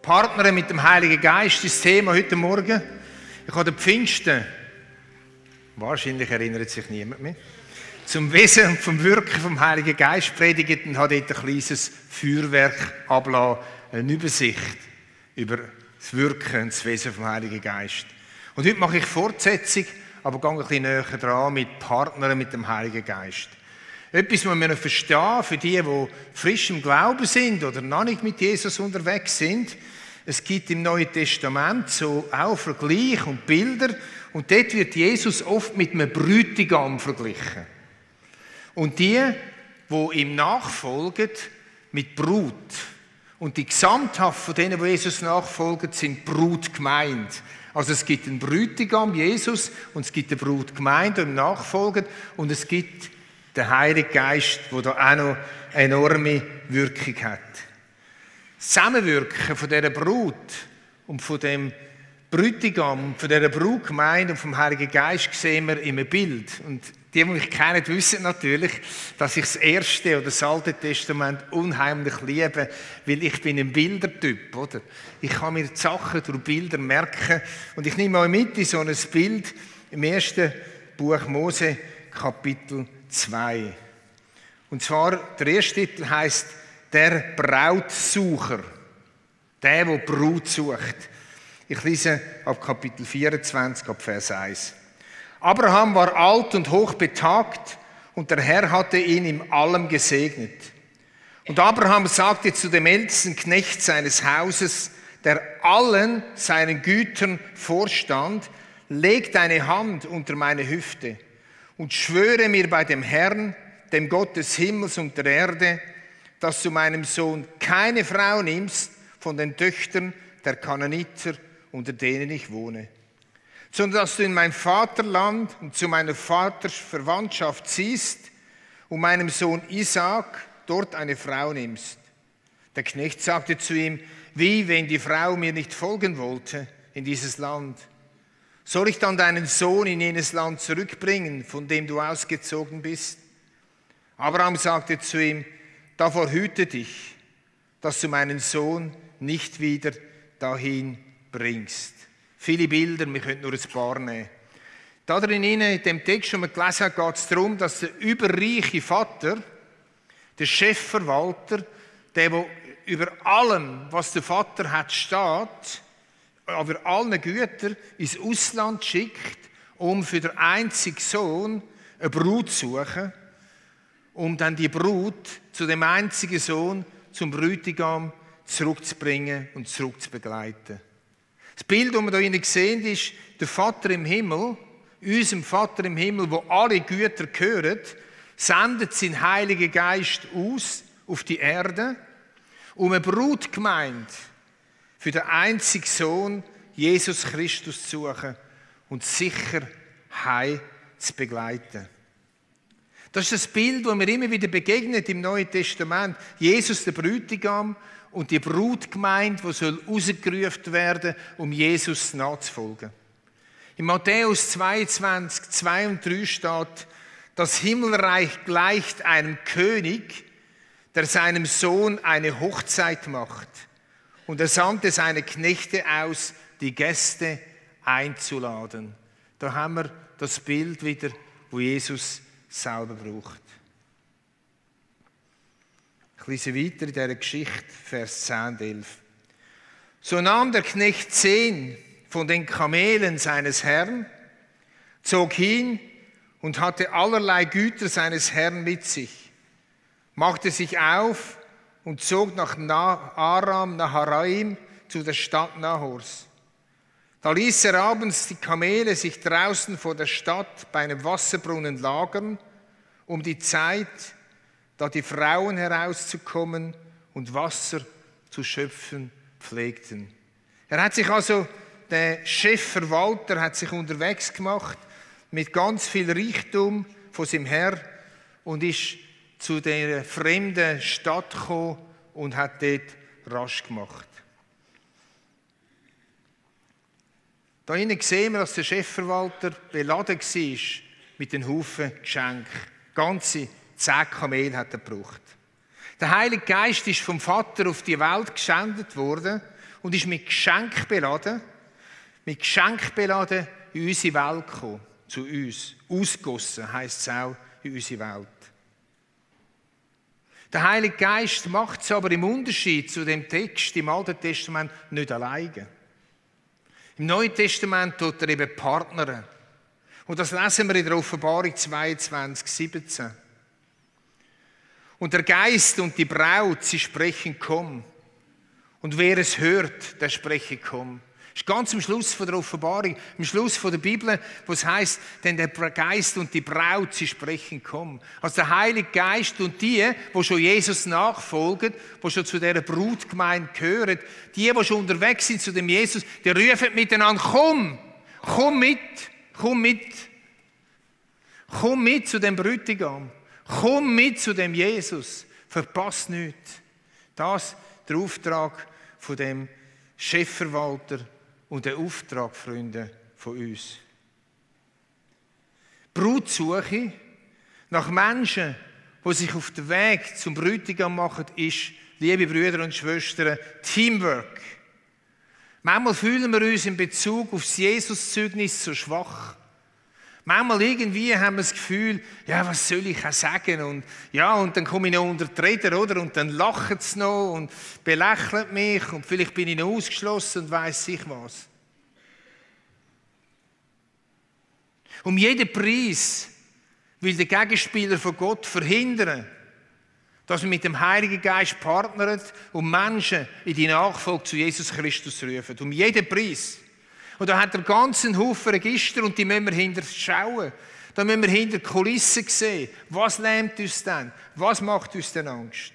Partnern mit dem Heiligen Geist ist das Thema heute Morgen. Ich habe den Pfingsten, wahrscheinlich erinnert sich niemand mehr, zum Wesen und vom Wirken vom Heiligen Geist predigt und habe dort ein kleines Feuerwerk abgelassen, eine Übersicht über das Wirken und das Wesen vom Heiligen Geist. Und heute mache ich Fortsetzung, aber gehe ein bisschen näher dran mit Partnern mit dem Heiligen Geist. Etwas, was wir noch verstehen, für die frisch im Glauben sind oder noch nicht mit Jesus unterwegs sind. Es gibt im Neuen Testament so auch Vergleiche und Bilder und dort wird Jesus oft mit einem Bräutigam verglichen. Und die ihm nachfolgen, mit Brut. Und die Gesamtheit von denen, die Jesus nachfolgen, sind Brutgemeinde. Also es gibt einen Bräutigam, Jesus, und es gibt eine Brutgemeinde, die ihm nachfolgen, und es gibt den Heiligen Geist, der da auch noch eine enorme Wirkung hat. Das Zusammenwirken von dieser Brut und von dem Bräutigam, von dieser Brutgemeinde und vom Heiligen Geist sehen wir in einem Bild. Und die mich kennen, wissen natürlich, dass ich das Erste oder das Alte Testament unheimlich liebe, weil ich bin ein Bildertyp, oder? Ich kann mir die Sachen durch Bilder merken und ich nehme euch mit in so ein Bild im ersten Buch Mose, Kapitel 2. Und zwar, der erste Titel heisst «Der Brautsucher», der Brut sucht. Ich lese ab Kapitel 24, ab Vers 1. Abraham war alt und hochbetagt und der Herr hatte ihn in allem gesegnet. Und Abraham sagte zu dem ältesten Knecht seines Hauses, der allen seinen Gütern vorstand, leg deine Hand unter meine Hüfte und schwöre mir bei dem Herrn, dem Gott des Himmels und der Erde, dass du meinem Sohn keine Frau nimmst von den Töchtern der Kanaaniter, unter denen ich wohne, sondern dass du in mein Vaterland und zu meiner Vaters Verwandtschaft ziehst und meinem Sohn Isaak dort eine Frau nimmst. Der Knecht sagte zu ihm, wie, wenn die Frau mir nicht folgen wollte in dieses Land? Soll ich dann deinen Sohn in jenes Land zurückbringen, von dem du ausgezogen bist? Abraham sagte zu ihm, davor hüte dich, dass du meinen Sohn nicht wieder dahin bringst. Viele Bilder, wir können nur ein paar nehmen. Da drin in dem Text, den wir gelesen haben, geht es darum, dass der überreiche Vater, der Chefverwalter, der über allem, was der Vater hat, steht, über allen Gütern ins Ausland schickt, um für den einzigen Sohn eine Brut zu suchen, um dann die Brut zu dem einzigen Sohn, zum Bräutigam, zurückzubringen und zurückzubegleiten. Das Bild, das wir hier sehen, ist der Vater im Himmel, unserem Vater im Himmel, wo alle Güter gehören, sendet seinen Heiligen Geist aus auf die Erde, um eine Brutgemeinde für den einzigen Sohn, Jesus Christus, zu suchen und sicher heim zu begleiten. Das ist das Bild, das mir immer wieder begegnet im Neuen Testament. Jesus, der Bräutigam, und die Brutgemeinde, die soll rausgerufen werden, um Jesus nachzufolgen. In Matthäus 22, 2 und 3 steht, das Himmelreich gleicht einem König, der seinem Sohn eine Hochzeit macht. Und er sandte seine Knechte aus, die Gäste einzuladen. Da haben wir das Bild wieder, wo Jesus selber braucht. Ich lese weiter in dieser Geschichte, Vers 10 und 11. So nahm der Knecht 10 von den Kamelen seines Herrn, zog hin und hatte allerlei Güter seines Herrn mit sich, machte sich auf und zog nach Aram Naharaim zu der Stadt Nahors. Da ließ er abends die Kamele sich draußen vor der Stadt bei einem Wasserbrunnen lagern, um die Zeit, da die Frauen herauszukommen und Wasser zu schöpfen pflegten. Er hat sich also, der Chefverwalter hat sich unterwegs gemacht mit ganz viel Reichtum von seinem Herr und ist zu der fremden Stadt gekommen und hat dort rasch gemacht. Da hinten sehen wir, dass der Chefverwalter beladen war mit den Haufen Geschenke. Ganze 10 Kamele hat er gebraucht. Der Heilige Geist ist vom Vater auf die Welt gesendet worden und ist mit Geschenk beladen in unsere Welt gekommen, zu uns. Ausgossen heisst es auch in unsere Welt. Der Heilige Geist macht es aber im Unterschied zu dem Text im Alten Testament nicht alleine. Im Neuen Testament tut er eben partnern. Und das lesen wir in der Offenbarung 22, 17. Und der Geist und die Braut, sie sprechen, komm. Und wer es hört, der spreche, komm. Das ist ganz am Schluss von der Offenbarung, am Schluss von der Bibel, wo es heisst, denn der Geist und die Braut, sie sprechen, komm. Also der Heilige Geist und die schon Jesus nachfolgen, die schon zu dieser Brutgemeinde gehören, die schon unterwegs sind zu dem Jesus, die rufen miteinander, komm, komm mit, komm mit. Komm mit zu dem Bräutigam. Komm mit zu dem Jesus. Verpass nichts. Das ist der Auftrag von dem Chefverwalter und der Auftrag, Freunde, von uns. Brutsuche nach Menschen, die sich auf den Weg zum Bräutigam machen, ist, liebe Brüder und Schwestern, Teamwork. Manchmal fühlen wir uns in Bezug auf das Jesus-Zeugnis so schwach. Manchmal irgendwie haben wir das Gefühl, ja, was soll ich auch sagen? Und dann komme ich noch unter die Räder, oder? Und dann lachen sie noch und belächeln mich und vielleicht bin ich noch ausgeschlossen und weiss ich was. Um jeden Preis will der Gegenspieler von Gott verhindern, dass wir mit dem Heiligen Geist partnern und Menschen in die Nachfolge zu Jesus Christus rufen. Um jeden Preis. Und da hat er ganz einen Haufen Register und die müssen wir hinter schauen. Da müssen wir hinter die Kulissen sehen. Was lähmt uns denn? Was macht uns denn Angst?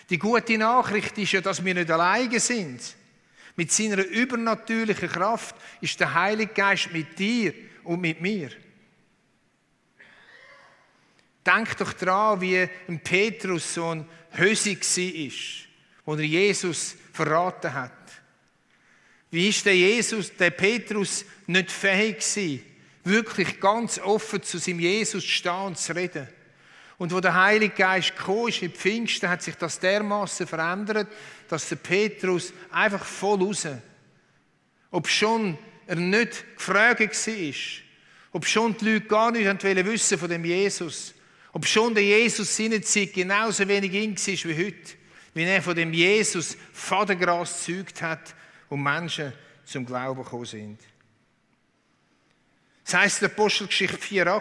Die gute Nachricht ist ja, dass wir nicht alleine sind. Mit seiner übernatürlichen Kraft ist der Heilige Geist mit dir und mit mir. Denk doch daran, wie ein Petrus so ein Hösi war, als er Jesus verraten hat. Wie ist der Petrus nicht fähig gewesen, wirklich ganz offen zu seinem Jesus zu stehen und zu reden? Und wo der Heilige Geist gekommen ist, mit Pfingsten, hat sich das dermaßen verändert, dass der Petrus einfach voll raus, ob schon er nicht gefragt war, ob schon die Leute gar nicht wissen von dem Jesus, ob schon der Jesus seine Zeit genauso wenig in war wie heute, wie er von dem Jesus Fadengras gezeugt hat, und Menschen zum Glauben gekommen sind. Das heisst in der Apostelgeschichte 4,8,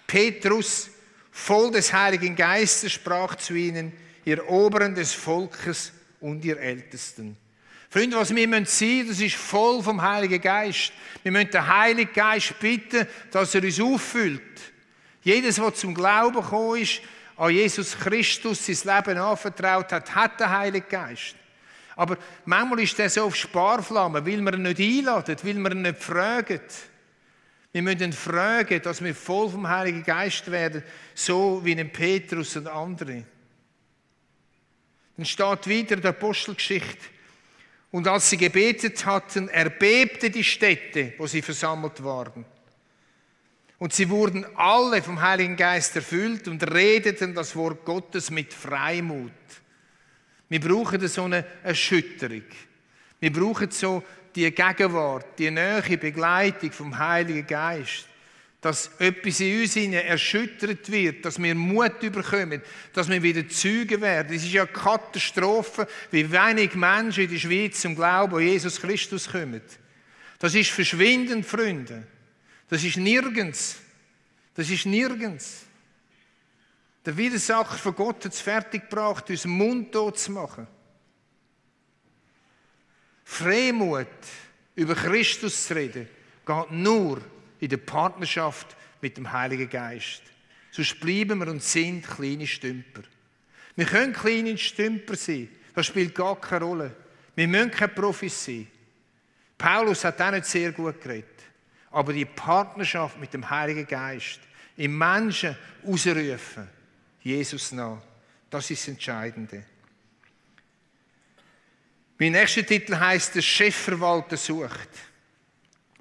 Petrus, voll des Heiligen Geistes, sprach zu ihnen, ihr Oberen des Volkes und ihr Ältesten. Freunde, was wir sein müssen, das ist voll vom Heiligen Geist. Wir müssen den Heiligen Geist bitten, dass er uns auffüllt. Jedes, der zum Glauben gekommen ist, an Jesus Christus sein Leben anvertraut hat, hat den Heiligen Geist. Aber manchmal ist der so auf Sparflamme, weil wir ihn nicht einladen, weil wir ihn nicht fragen. Wir müssen ihn fragen, dass wir voll vom Heiligen Geist werden, so wie ein Petrus und andere. Dann steht weiter in der Apostelgeschichte, und als sie gebetet hatten, erbebte die Stätte, wo sie versammelt waren. Und sie wurden alle vom Heiligen Geist erfüllt und redeten das Wort Gottes mit Freimut. Wir brauchen so eine Erschütterung. Wir brauchen so die Gegenwart, die nahe Begleitung vom Heiligen Geist. Dass etwas in uns erschüttert wird, dass wir Mut bekommen, dass wir wieder Zeugen werden. Es ist ja eine Katastrophe, wie wenig Menschen in der Schweiz zum Glauben an Jesus Christus kommen. Das ist verschwindend, Freunde. Das ist nirgends. Das ist nirgends. Der Widersacher von Gott hat es fertiggebracht, uns mundtot zu machen. Freimut, über Christus zu reden, geht nur in der Partnerschaft mit dem Heiligen Geist. Sonst bleiben wir und sind kleine Stümper. Wir können kleine Stümper sein, das spielt gar keine Rolle. Wir müssen keine Profis sein. Paulus hat auch nicht sehr gut geredet. Aber die Partnerschaft mit dem Heiligen Geist, im Menschen ausrufen, Jesus nach, das ist das Entscheidende. Mein nächster Titel heisst, der Chefverwalter sucht.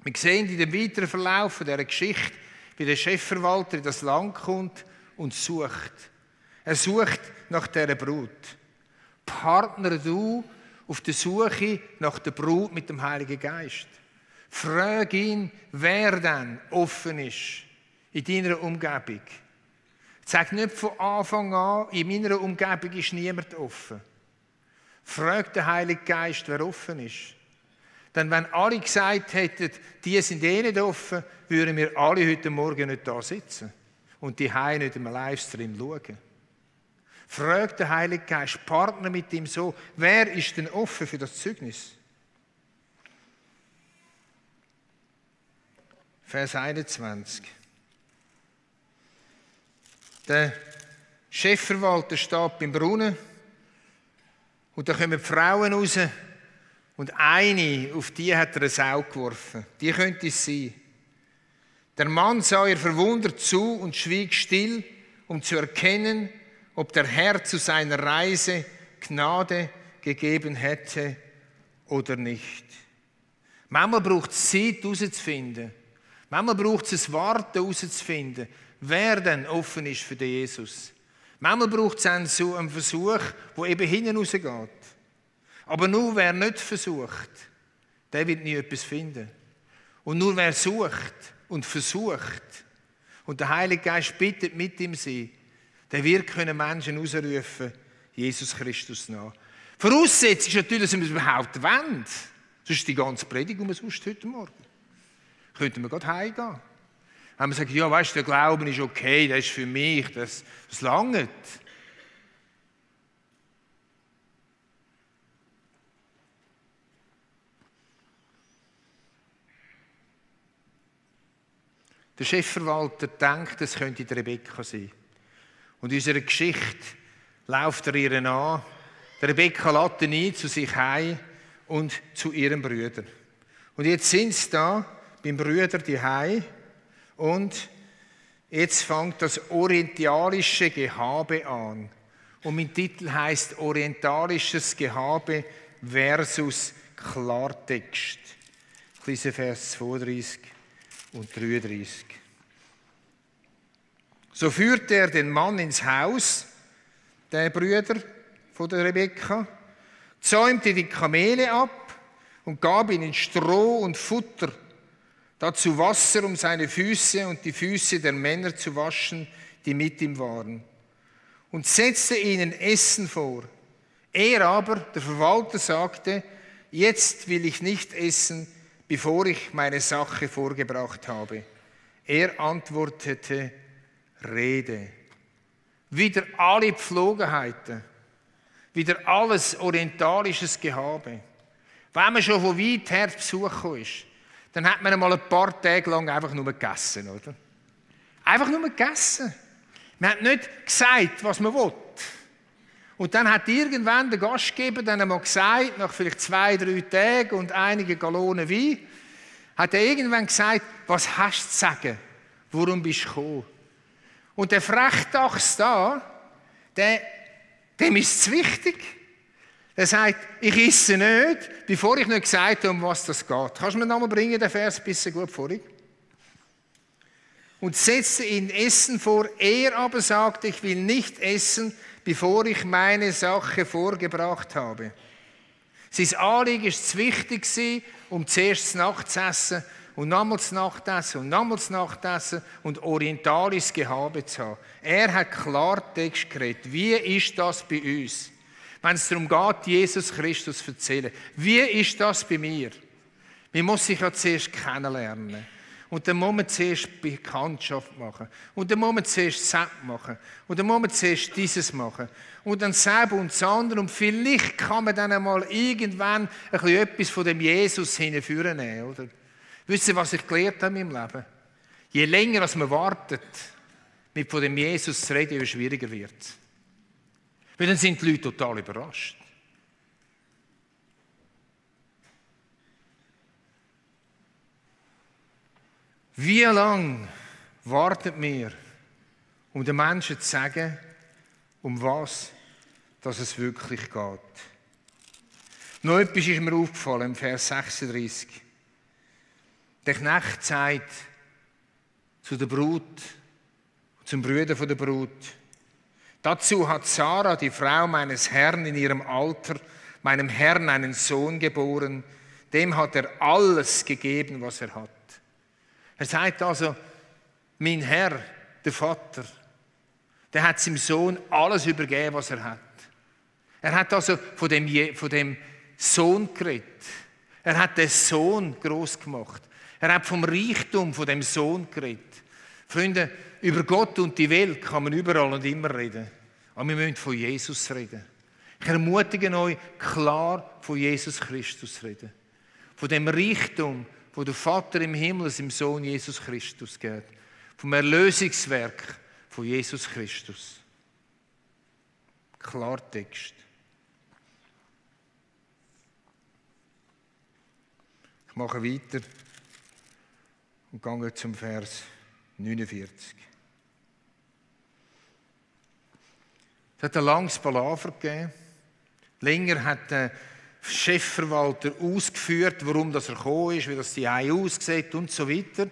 Wir sehen in dem weiteren Verlauf dieser Geschichte, wie der Chefverwalter in das Land kommt und sucht. Er sucht nach dieser Brut. Partner du auf der Suche nach der Brut mit dem Heiligen Geist. Frag ihn, wer denn offen ist in deiner Umgebung. Sag nicht von Anfang an, in meiner Umgebung ist niemand offen. Frag den Heiligen Geist, wer offen ist. Denn wenn alle gesagt hätten, die sind eh nicht offen, würden wir alle heute Morgen nicht da sitzen und die Heim nicht im Livestream schauen. Frag den Heiligen Geist, partner mit ihm so, wer ist denn offen für das Zeugnis? Vers 21. Der Chefverwalter steht beim Brunnen und da kommen die Frauen raus und eine, auf die hat er eine Sau geworfen. Die könnte es sein. Der Mann sah ihr verwundert zu und schwieg still, um zu erkennen, ob der Herr zu seiner Reise Gnade gegeben hätte oder nicht. Manchmal braucht es Zeit, herauszufinden. Manchmal braucht es ein Warten, herauszufinden, wer denn offen ist für den Jesus. Manchmal braucht es einen Versuch, der eben hinten rausgeht. Aber nur wer nicht versucht, der wird nie etwas finden. Und nur wer sucht und versucht und der Heilige Geist bittet mit ihm sein, der wird können Menschen herausrufen, Jesus Christus nach. Voraussetzung ist natürlich, dass wir es überhaupt wollen. Sonst ist die ganze Predigt umsonst heute Morgen. Könnten wir gerade heimgehen. Wenn wir sagen, ja, weißt du, der Glauben ist okay, das ist für mich, das langt. Der Chefverwalter denkt, es könnte die Rebekka sein. Und in unserer Geschichte läuft er ihr an. Der Rebekka lädt ihn ein zu sich heim und zu ihrem Brüder. Und jetzt sind sie da beim Brüder daheim und jetzt fängt das orientalische Gehabe an. Und mein Titel heißt Orientalisches Gehabe versus Klartext. Ich lese Vers 32 und 33. So führte er den Mann ins Haus, der Brüder von der Rebekka, zäumte die Kamele ab und gab ihnen Stroh und Futter, dazu Wasser, um seine Füße und die Füße der Männer zu waschen, die mit ihm waren, und setzte ihnen Essen vor. Er aber, der Verwalter, sagte, jetzt will ich nicht essen, bevor ich meine Sache vorgebracht habe. Er antwortete, rede. Wieder alle Gepflogenheiten, wieder alles orientalisches Gehabe. Wenn man schon von weit her Besuch ist, dann hat man einmal ein paar Tage lang einfach nur gegessen, oder? Einfach nur gegessen. Man hat nicht gesagt, was man will. Und dann hat irgendwann der Gastgeber dann einmal gesagt, nach vielleicht 2-3 Tagen und einigen Gallonen Wein, hat er irgendwann gesagt, was hast du zu sagen? Warum bist du gekommen? Und der Frechdachs da, dem ist es wichtig. Er sagt, ich esse nicht, bevor ich nicht gesagt habe, um was das geht. Kannst du mir nochmal bringen, den Vers ein bisschen gut vorig? Und setzte ihnen Essen vor. Er aber sagte, ich will nicht essen, bevor ich meine Sache vorgebracht habe. Sein Anliegen war es wichtig, um zuerst Nacht zu essen und nochmals Nacht essen und nochmals Nacht essen und orientalisches Gehabe zu haben. Er hat Klartext geredet. Wie ist das bei uns? Wenn es darum geht, Jesus Christus zu erzählen. Wie ist das bei mir? Man muss sich ja zuerst kennenlernen. Und dann muss man zuerst Bekanntschaft machen. Und dann muss man zuerst das machen. Und dann muss man zuerst dieses machen. Und dann selber und das andere. Und vielleicht kann man dann einmal irgendwann ein bisschen etwas von dem Jesus hinführen, oder? Wisst ihr, was ich gelernt habe in meinem Leben? Je länger als man wartet, mit von dem Jesus zu reden, je schwieriger wird es. Weil dann sind die Leute total überrascht. Wie lange wartet mir, um den Menschen zu sagen, um was dass es wirklich geht? Noch etwas ist mir aufgefallen im Vers 36. Der Knecht sagt zu der Brut, zum Bruder von der Brut, dazu hat Sarah, die Frau meines Herrn in ihrem Alter, meinem Herrn einen Sohn geboren, dem hat er alles gegeben, was er hat. Er sagt also, mein Herr, der Vater, der hat seinem Sohn alles übergeben, was er hat. Er hat also von dem Sohn geredet. Er hat den Sohn groß gemacht. Er hat vom Reichtum von dem Sohn geredet. Freunde, über Gott und die Welt kann man überall und immer reden. Aber wir müssen von Jesus reden. Ich ermutige euch, klar von Jesus Christus reden. Von dem Reichtum, wo der Vater im Himmel seinem Sohn Jesus Christus gibt. Vom Erlösungswerk von Jesus Christus. Klartext. Ich mache weiter und gehe zum Vers 49. Es hat ein langes Palaver gegeben. Länger hat der Chefverwalter ausgeführt, warum er gekommen ist, wie das die Ei aussieht und so weiter.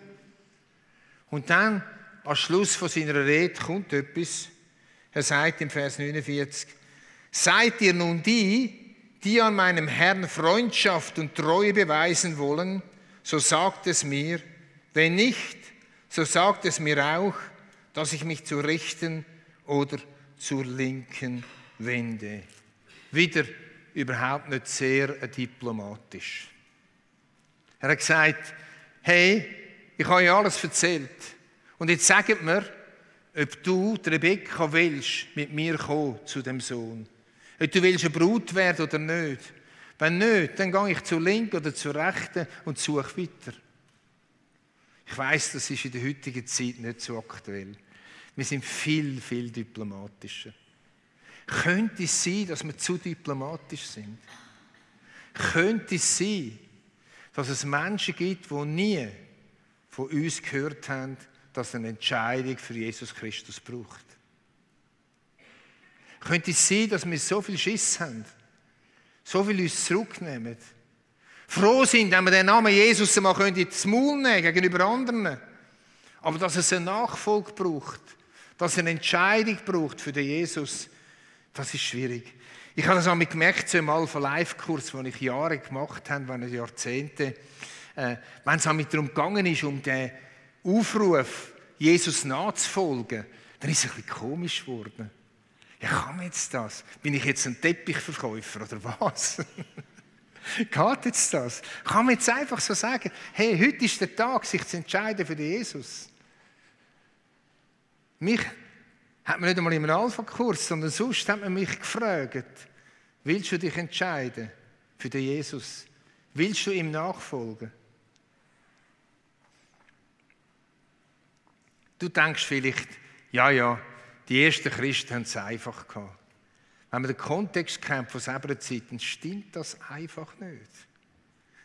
Und dann, am Schluss von seiner Rede, kommt etwas. Er sagt im Vers 49, seid ihr nun die an meinem Herrn Freundschaft und Treue beweisen wollen, so sagt es mir. Wenn nicht, so sagt es mir auch, dass ich mich zur Rechten oder zur Linken wende. Wieder überhaupt nicht sehr diplomatisch. Er hat gesagt, hey, ich habe euch alles erzählt. Und jetzt sagt mir, ob du, Rebekka, willst mit mir kommen zu dem Sohn. Ob du willst eine Brut werden oder nicht. Wenn nicht, dann gehe ich zur Linken oder zur Rechten und suche weiter. Ich weiss, das ist in der heutigen Zeit nicht so aktuell. Wir sind viel, viel diplomatischer. Könnte es sein, dass wir zu diplomatisch sind? Könnte es sein, dass es Menschen gibt, die nie von uns gehört haben, dass es eine Entscheidung für Jesus Christus braucht? Könnte es sein, dass wir so viel Schiss haben, so viel uns zurücknehmen, froh sind, wenn wir den Namen Jesus mal ins Maul nehmen gegenüber anderen, aber dass es eine Nachfolge braucht, dass es eine Entscheidung braucht für den Jesus, das ist schwierig. Ich habe das einmal gemerkt, so im Alpha-Life-Kurs, den ich Jahre gemacht habe, wenn Jahrzehnte, wenn es einmal darum gegangen ist, um den Aufruf, Jesus nachzufolgen, dann ist es ein bisschen komisch geworden. Ja, kann man jetzt das? Bin ich jetzt ein Teppichverkäufer oder was? Geht jetzt das? Kann man jetzt einfach so sagen, hey, heute ist der Tag, sich zu entscheiden für den Jesus? Mich hat man nicht einmal in einem Alpha-Kurs, sondern sonst hat man mich gefragt, willst du dich entscheiden für den Jesus? Willst du ihm nachfolgen? Du denkst vielleicht, ja, die ersten Christen haben es einfach gehabt. Wenn man den Kontext kennt von selber Zeit, dann stimmt das einfach nicht.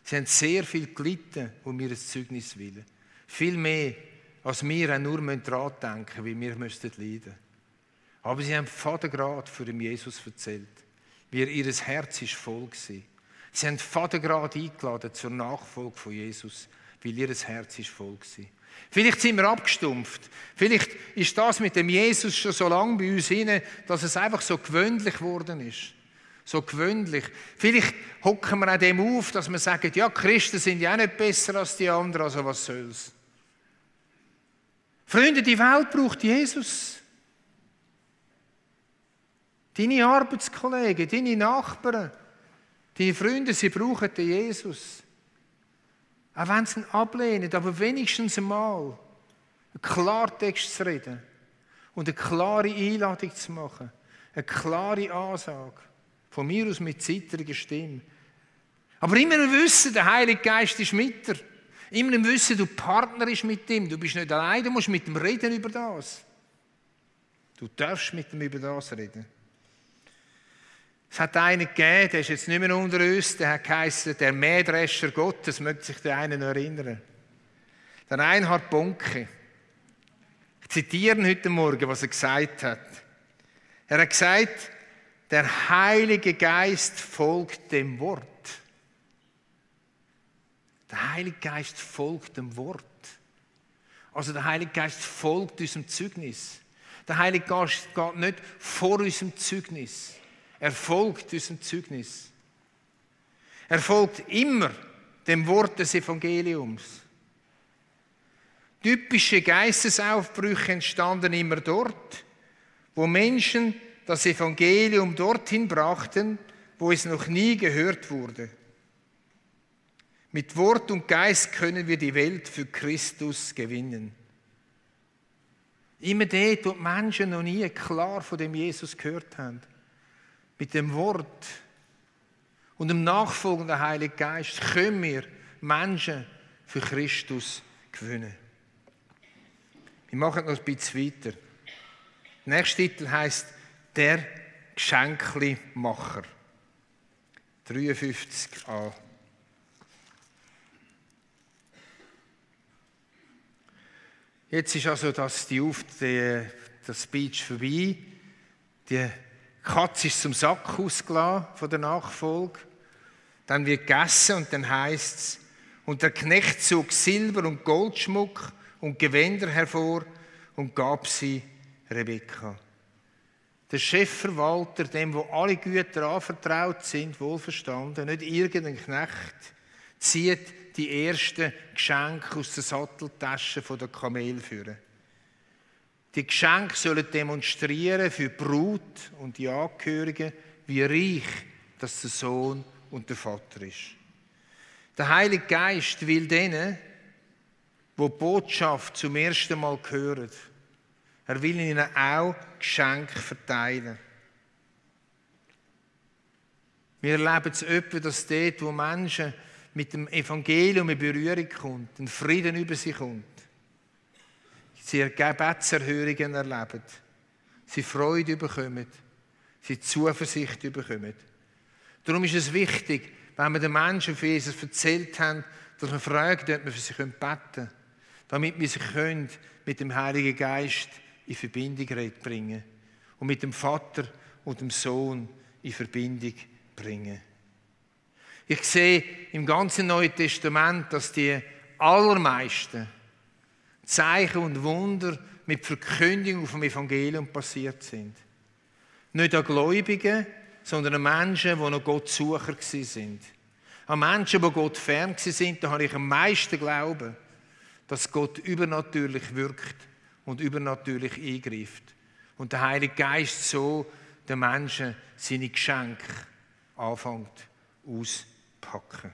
Sie haben sehr viel gelitten, um ihr Zeugnis willen. Viel mehr, als wir auch nur daran denken, wie wir leiden müssten. Aber sie haben Vatergrad für den Jesus erzählt, wie ihr Herz ist voll war. Sie haben Vatergrad eingeladen zur Nachfolge von Jesus, weil ihr Herz ist voll war. Vielleicht sind wir abgestumpft. Vielleicht ist das mit dem Jesus schon so lange bei uns hinein, dass es einfach so gewöhnlich geworden ist. So gewöhnlich. Vielleicht hocken wir auch dem auf, dass wir sagen, ja, Christen sind ja auch nicht besser als die anderen, also was soll's. Freunde, die Welt braucht Jesus. Deine Arbeitskollegen, deine Nachbarn, deine Freunde, sie brauchen den Jesus. Auch wenn sie ihn ablehnen, aber wenigstens einmal einen Klartext zu reden und eine klare Einladung zu machen, eine klare Ansage, von mir aus mit zittriger Stimme. Aber immer im Wissen, der Heilige Geist ist mit dir. Immer im Wissen, du Partner ist mit ihm, du bist nicht allein, du musst mit ihm reden über das. Du darfst mit ihm über das reden. Es hat einen gegeben, der ist jetzt nicht mehr unter uns, der hat geheißen, der Mähdrescher Gottes, möchte sich der einen noch erinnern. Der Reinhard Bonke. Ich zitiere heute Morgen, was er gesagt hat. Er hat gesagt, der Heilige Geist folgt dem Wort. Der Heilige Geist folgt dem Wort. Also der Heilige Geist folgt unserem Zeugnis. Der Heilige Geist geht nicht vor unserem Zeugnis. Er folgt unserem Zeugnis. Er folgt immer dem Wort des Evangeliums. Typische Geistesaufbrüche entstanden immer dort, wo Menschen das Evangelium dorthin brachten, wo es noch nie gehört wurde. Mit Wort und Geist können wir die Welt für Christus gewinnen. Immer dort, wo die Menschen noch nie klar von dem Jesus gehört haben. Mit dem Wort und dem Nachfolgen der Heiligen Geist können wir Menschen für Christus gewinnen. Wir machen noch ein bisschen weiter. Der nächste Titel heisst «Der Geschenkli-Macher». 53a. Jetzt ist also das Speech vorbei. Die Katze ist zum Sack ausgelassen von der Nachfolge. Dann wird gegessen und dann heisst es, und der Knecht zog Silber- und Goldschmuck und Gewänder hervor und gab sie Rebekka. Der Chefverwalter, dem wo alle Güter anvertraut sind, wohlverstanden, nicht irgendein Knecht, zieht die ersten Geschenke aus der Satteltasche der Kamelführer. Die Geschenke sollen demonstrieren für die Brut und die Angehörigen, wie reich das der Sohn und der Vater ist. Der Heilige Geist will denen, die Botschaft zum ersten Mal hören, er will ihnen auch Geschenke verteilen. Wir erleben es öfter, dass dort, wo Menschen mit dem Evangelium in Berührung kommen, ein Frieden über sie kommt, sie Gebetserhörungen erleben, sie Freude bekommen, sie Zuversicht bekommen. Darum ist es wichtig, wenn wir den Menschen von Jesus erzählt haben, dass wir fragen, ob wir für sie beten können, damit wir sie mit dem Heiligen Geist in Verbindung bringen und mit dem Vater und dem Sohn in Verbindung bringen. Ich sehe im ganzen Neuen Testament, dass die allermeisten Zeichen und Wunder mit Verkündigung vom Evangelium passiert sind. Nicht an Gläubigen, sondern an Menschen, die noch Gottsucher waren. An Menschen, die Gott fern waren, da habe ich am meisten Glauben, dass Gott übernatürlich wirkt und übernatürlich eingreift. Und der Heilige Geist so den Menschen seine Geschenke anfängt auszupacken.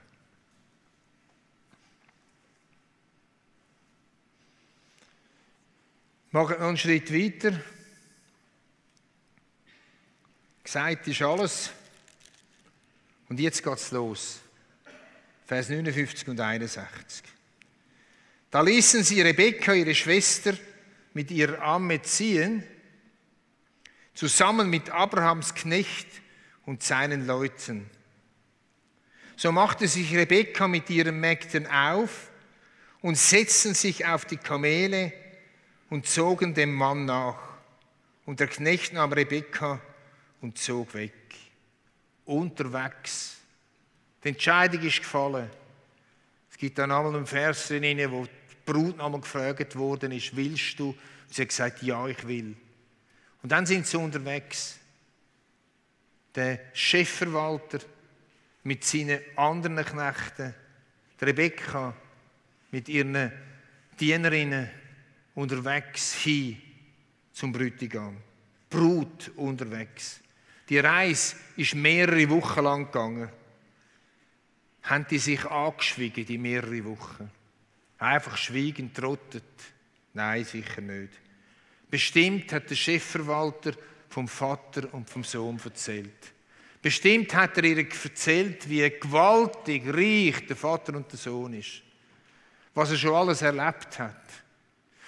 Machen wir noch einen Schritt weiter. Gesagt ist alles. Und jetzt geht es los. Vers 59 und 61. Da ließen sie Rebekka, ihre Schwester, mit ihrer Amme ziehen, zusammen mit Abrahams Knecht und seinen Leuten. So machte sich Rebekka mit ihren Mägden auf und setzten sich auf die Kamele und zogen dem Mann nach. Und der Knecht nahm Rebekka und zog weg. Unterwegs. Die Entscheidung ist gefallen. Es gibt dann einmal einen Vers drin, wo die Brut nochmal gefragt worden ist, willst du? Und sie hat gesagt, ja, ich will. Und dann sind sie unterwegs. Der Chefverwalter mit seinen anderen Knechten, die Rebekka mit ihren Dienerinnen unterwegs hin zum Bräutigam. Brut unterwegs. Die Reise ist mehrere Wochen lang gegangen. Haben die sich angeschwiegen, die mehrere Wochen? Einfach schweigend, trottet? Nein, sicher nicht. Bestimmt hat der Chefverwalter vom Vater und vom Sohn erzählt. Bestimmt hat er ihr erzählt, wie gewaltig reich der Vater und der Sohn ist. Was er schon alles erlebt hat.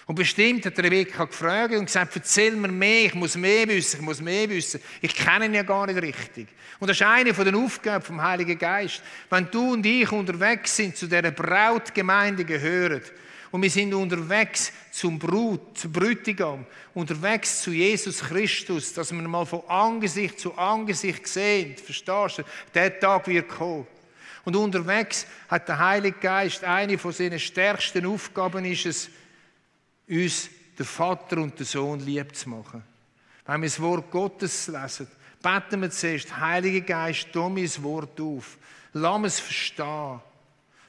Und bestimmt hat Rebekka gefragt und gesagt, erzähl mir mehr, ich muss mehr wissen. Ich kenne ihn ja gar nicht richtig. Und das ist eine von den Aufgaben vom Heiligen Geist. Wenn du und ich unterwegs sind, zu dieser Brautgemeinde gehören, und wir sind unterwegs zum Bräutigam, unterwegs zu Jesus Christus, dass wir mal von Angesicht zu Angesicht sehen, verstehst du? Der Tag wird kommen. Und unterwegs hat der Heilige Geist, eine von seinen stärksten Aufgaben ist es, uns den Vater und den Sohn lieb zu machen. Wenn wir das Wort Gottes lesen, beten wir zuerst, Heiliger Geist, tu mir das Wort auf. Lass es verstehen.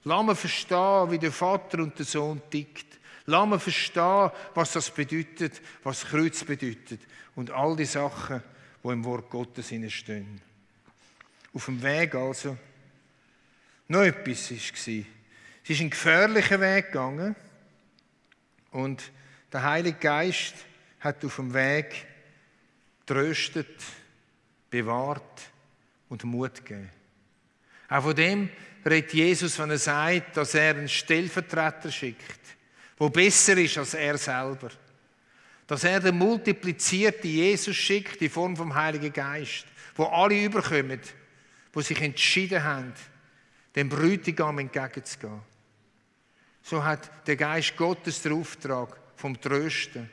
Lass mir verstehen, wie der Vater und der Sohn tickt. Lass mir verstehen, was das bedeutet, was das Kreuz bedeutet. Und all die Sachen, die im Wort Gottes stehen. Auf dem Weg also noch etwas war. Es ist ein gefährlicher Weg gegangen. Und der Heilige Geist hat auf dem Weg tröstet, bewahrt und Mut gegeben. Auch von dem redet Jesus, wenn er sagt, dass er einen Stellvertreter schickt, der besser ist als er selber. Dass er den multiplizierten Jesus schickt in Form vom Heiligen Geist, wo alle überkommen, die sich entschieden haben, dem Bräutigam entgegenzugehen. So hat der Geist Gottes den Auftrag vom Trösten,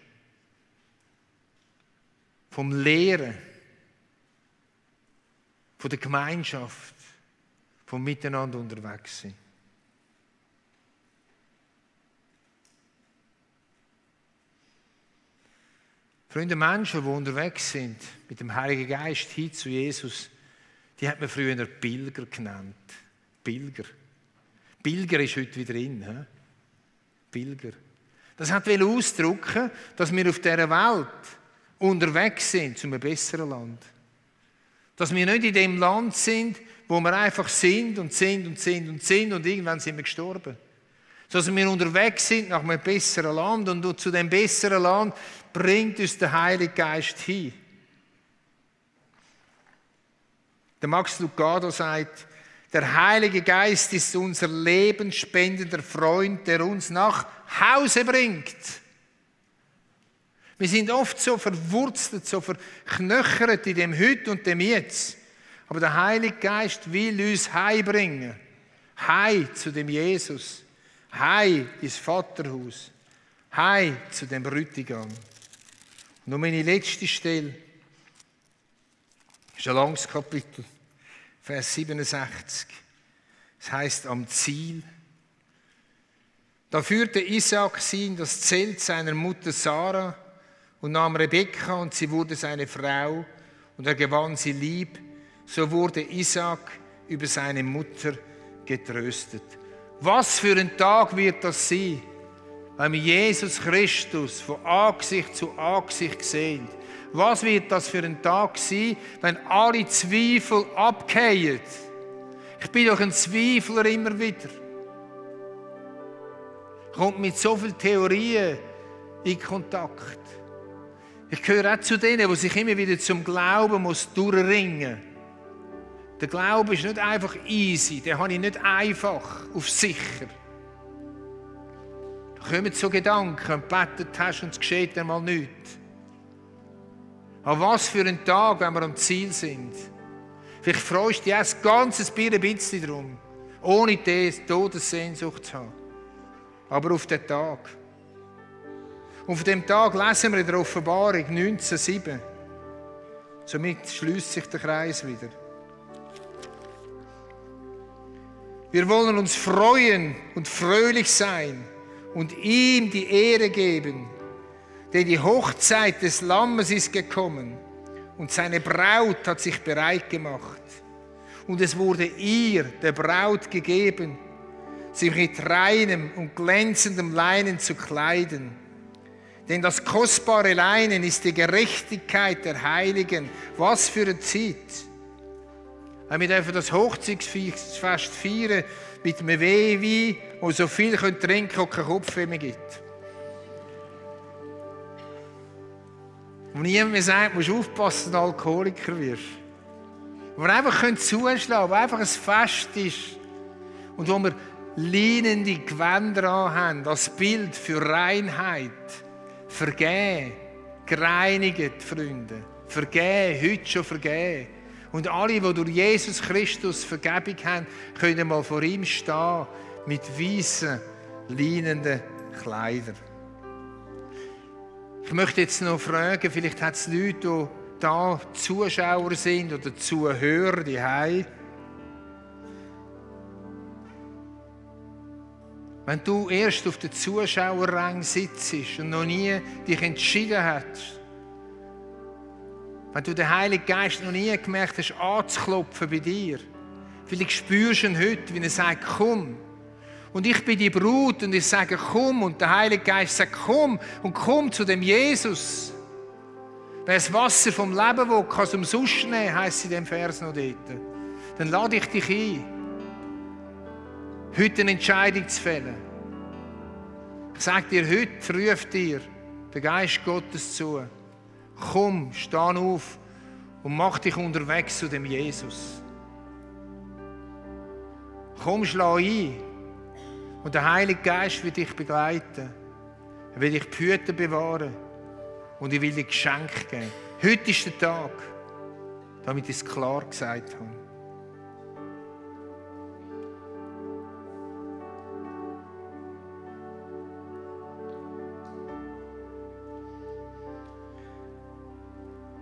vom Lehren, von der Gemeinschaft, vom Miteinander unterwegs sein. Freunde, Menschen, die unterwegs sind mit dem Heiligen Geist hin zu Jesus, die hat man früher Pilger genannt. Pilger. Pilger ist heute wieder in. He? Pilger. Das hat ausdrücken, dass wir auf dieser Welt unterwegs sind zu einem besseren Land. Dass wir nicht in dem Land sind, wo wir einfach sind und irgendwann sind wir gestorben. Dass wir unterwegs sind nach einem besseren Land und zu dem besseren Land bringt uns der Heilige Geist hin. Der Max Lucado sagt, der Heilige Geist ist unser lebensspendender Freund, der uns nach Hause bringt. Wir sind oft so verwurzelt, so verknöchert in dem Heute und dem Jetzt. Aber der Heilige Geist will uns heimbringen. Heim zu dem Jesus. Heim ins Vaterhaus. Heim zu dem Bräutigam. Und noch meine letzte Stelle. Das ist ein langes Kapitel. Vers 67. Es heißt am Ziel. Da führte Isaak sie in das Zelt seiner Mutter Sarah und nahm Rebekka und sie wurde seine Frau und er gewann sie lieb. So wurde Isaak über seine Mutter getröstet. Was für ein Tag wird das sein, wenn wir Jesus Christus von Angesicht zu Angesicht sehen? Was wird das für ein Tag sein, wenn alle Zweifel abgehen? Ich bin doch ein Zweifler immer wieder. Kommt mit so vielen Theorien in Kontakt. Ich gehöre auch zu denen, die sich immer wieder zum Glauben durchringen muss. Der Glaube ist nicht einfach easy, den habe ich nicht einfach auf sicher. Da kommen so Gedanken, und gebetet hast und es geschieht einmal nichts. Aber was für ein Tag, wenn wir am Ziel sind. Vielleicht freust du dich ein ganzes bisschen darum, ohne die Todessehnsucht zu haben. Aber auf den Tag. Und auf dem Tag lesen wir in der Offenbarung 19,7. Somit schließt sich der Kreis wieder. Wir wollen uns freuen und fröhlich sein und ihm die Ehre geben, denn die Hochzeit des Lammes ist gekommen und seine Braut hat sich bereit gemacht. Und es wurde ihr, der Braut, gegeben, sich mit reinem und glänzendem Leinen zu kleiden. Denn das kostbare Leinen ist die Gerechtigkeit der Heiligen. Was für eine Zeit! Wir dürfen das Hochzeitsfest feiern mit einem Wein, wo so viel trinken können und keinen Kopfweh mehr gibt. Wo niemand mehr sagt, du musst aufpassen, dass du Alkoholiker wirst. Wo wir einfach zuschlagen können, wo einfach ein Fest ist und wo wir leinende Gewänder anhaben, als Bild für Reinheit. Vergehen, gereinigt, Freunde. Vergehen, heute schon vergehen. Und alle, die durch Jesus Christus Vergebung haben, können mal vor ihm stehen mit weißen, leinenden Kleidern. Ich möchte jetzt noch fragen, vielleicht hat es Leute, die da Zuschauer sind oder Zuhörer, die heim. Wenn du erst auf den Zuschauerrang sitzt und noch nie dich entschieden hast, wenn du den Heiligen Geist noch nie gemerkt hast, anzuklopfen bei dir, Vielleicht spürst du ihn heute, wie er sagt, komm. Und ich bin die Brut und ich sage, komm. Und der Heilige Geist sagt, komm und komm zu dem Jesus. Wer das Wasser vom Leben will, kann es umsonst nehmen, heisst es in dem Vers noch dort. Dann lade ich dich ein, heute eine Entscheidung zu fällen. Ich sage dir, heute ruft dir der Geist Gottes zu. Komm, steh auf und mach dich unterwegs zu dem Jesus. Komm, schlag ein. Und der Heilige Geist wird dich begleiten. Er will dich behüten bewahren. Und ich will dir Geschenke geben. Heute ist der Tag, damit ich es klar gesagt habe.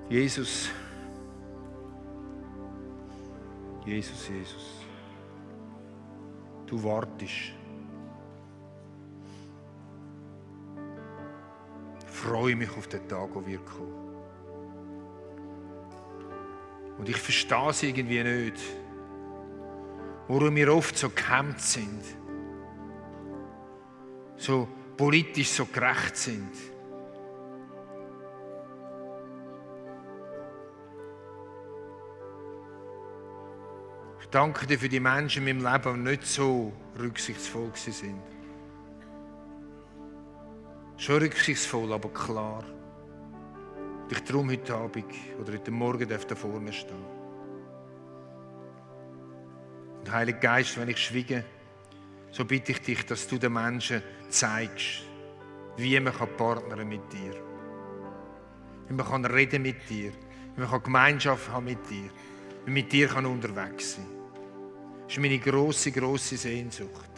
Jesus. Jesus, Jesus. Du wartest. Ich freue mich auf den Tag, wo wir kommen. Und ich verstehe es irgendwie nicht, warum wir oft so gehemmt sind, so politisch so gerecht sind. Ich danke dir für die Menschen in meinem Leben, die nicht so rücksichtsvoll sind. Schon rücksichtsvoll, aber klar. Und ich darum heute Abend oder heute Morgen da vorne stehen. Und Heiliger Geist, wenn ich schwiege, so bitte ich dich, dass du den Menschen zeigst, wie man partnern mit dir. Wie man reden mit dir. Wie man Gemeinschaft haben mit dir. Wie man mit dir unterwegs sein kann. Das ist meine grosse, grosse Sehnsucht.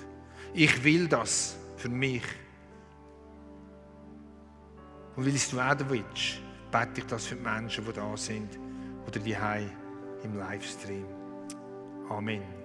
Ich will das für mich. Und weil es du auch willst, bete ich das für die Menschen, die da sind oder die im Livestream. Amen.